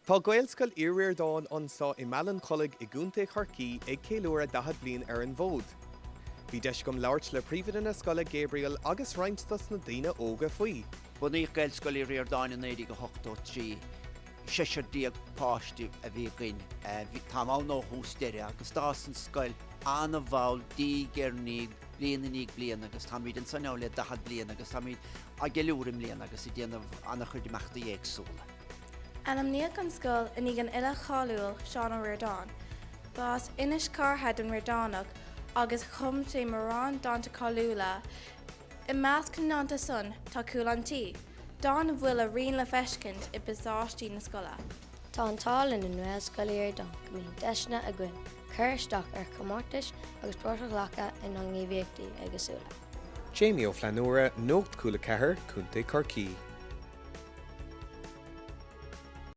Tá Gaelscoil Uí Ríordáin anso i mBaile an Chollaigh i gContae Chorcaí ag ceiliúradh 40 bliain ar an bhfód. Bhí deis agam labhairt le príomhoide na scoile Gabriel agus roinnt dos na daoine óga faoi. Bunaíodh Gaelscoil Uí Ríordáin i 1983. Seisear páiste a bhí againn. Táim ann ó thús deireadh agus d'fhás an scoil an-mhall diaidh ar ndiaidh, bliain i ndiaidh bliana agus táimid anso now le 40 bliain agus táimid á gceiliúradh i mbliana agus ag déanamh an-chuid imeachtaí éagsúla. Ainmníodh an scoil i ndiaidh an fhile cháiliúil Seán Ó Ríordáin. Ba as Inis Cárthaigh don Ríordánach agus chum sé mórán dánta cáiliúla. I measc na ndánta san tá Cúl an Tí, dán a bhfuil a rian le feiscint i bpasáistí na scoile. Tá an t-ádh linn i nGaelscoil Uí Ríordáin go mbíonn deiseanna againn cur isteach ar chomórtais agus páirt a ghlacadh inár ngníomhaíochtaí éagsúla. Jamie Ó Flannúra, Nuacht Cúla 4, Contae Chorcaí.